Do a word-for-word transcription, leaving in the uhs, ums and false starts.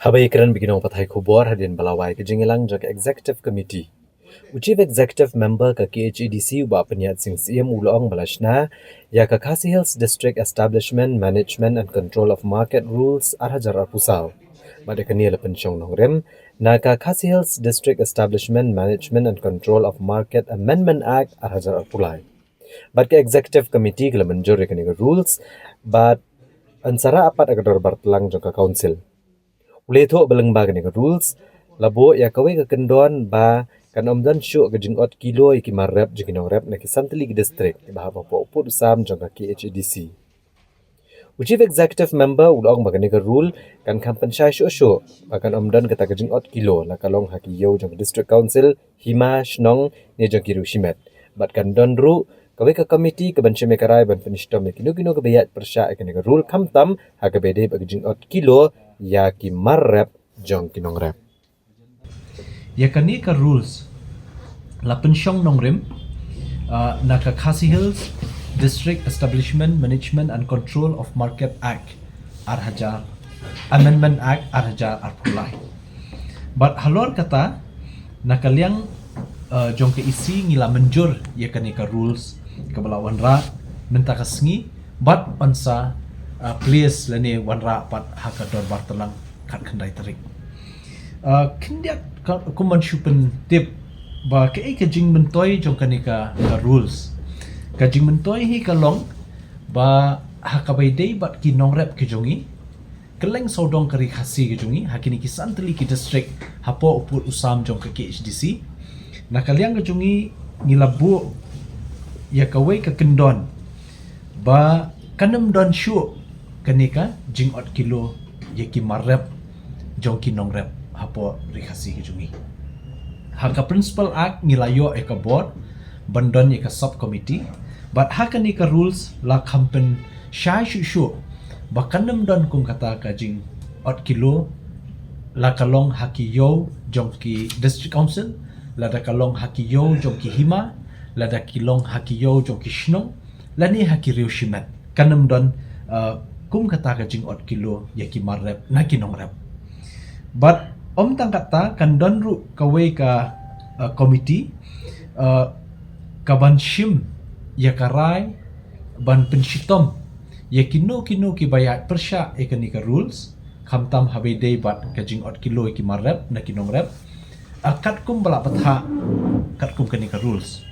Haba ïakren bad ki nongpathai khubor hadien ba la wai ka jingïalang jong ka Executive Committee, u Chief Executive Member ka K H A D C, u Bah Pynïaid Sing Syiem, u la ong ba la shna ïa ka Khasi Hills District Establishment, Management and Control of Market Rules ar hajar arphew saw. Bad ïa kane la pynshong nongrim na ka Khasi Hills District Establishment, Management and Control of Market Amendment Act ar hajar arphew lai. Bad ka Executive Committee ka la mynjur ïa kane ka rules bad yn sa rah pat ha ka dorbar tlang jong ka Council. U la ïathuh ba lyngba kane ka rules la buh ïa kawei ka kyndon ba kan ym don shuh ka jingot kilo ïa ki mar rep jong ki nongrep na ki san tylli ki district kiba hap hapoh u pud u sam jong ka K H A D C. U Chief Executive Member u la ong ba kane ka rule kan kham pynshai shuh shuh ba kan ym don kata ka jingot kilo, la ka long ha ki ïew jong ka District Council, hima, shnong ne jong ki riew shimet. Bad kan don ruh kawei ka committee kaban shim ïa ka rai ban pynshitom ïa kino kino kiba ïaid pyrshah ïa kane ka rule, khamtam ha kaba ïadei bad ka jingot kilo ïa ki mar rep jong ki nongrep. Ïa kane ka rules la pynshong nongrim, ah, na ka Khasi Hills District Establishment, Management and Control of Market Act ar hajar, Amendment Act ar hajar arphew lai. Bad halor kata, na ka liang, ah, jong ka E C ngi la mynjur ïa kane ka rules kaba la wanrah mynta ka sngi bad yn sa, ah, place lane wanrah pat ha ka dorbar tlang khatkhyndai tarik. Ah, khyndiat ka, kum ban shu pyntip ba kaei ka jingmyntoi jong kane ka, ka rules. Ka jingmyntoi hi ka long ba ha kaba ïadei bad ki nongrep ki jong ngi, kylleng sawdong ka Ri Khasi ka jong ngi, ha kine ki san tylli ki district hapoh u pud u sam jong ka K H A D C, na ka liang ka jong ngi ngi la buh ïa kawei ka kyndon ba kan ym don shuh kane ka jingot kilo ïa ki mar rep jong ki nongrep hapoh Ri Khasi ka jong ngi. Ha ka Principal Act ngi la ïoh ïa ka bor ban don ïa ka sub committee, bad ha kane ka rules la kham pynshai shuh shuh ba kan ym don kum kata ka jingot kilo, la ka long ha ki ïew jong ki District Council, lada ka long ha ki ïew jong ki hima, lada ki long ha ki ïew jong ki shnong, lane ha ki riew shimet, kan ym don, uh, kum kata ka jingot kilo ïa ki mar rep na ki nongrep. Bad ym tang kata, kan don ruh kawei ka, uh, committee, uh, kaban shim ïa ka rai ban pynshitom ïa kino kino kiba ïaid pyrshah ïa kane ka rules, khamtam haba ïadei bad ka jingot kilo ïa ki mar rep na ki nongrep, ah, katkum ba la bthah katkum kane ka rules.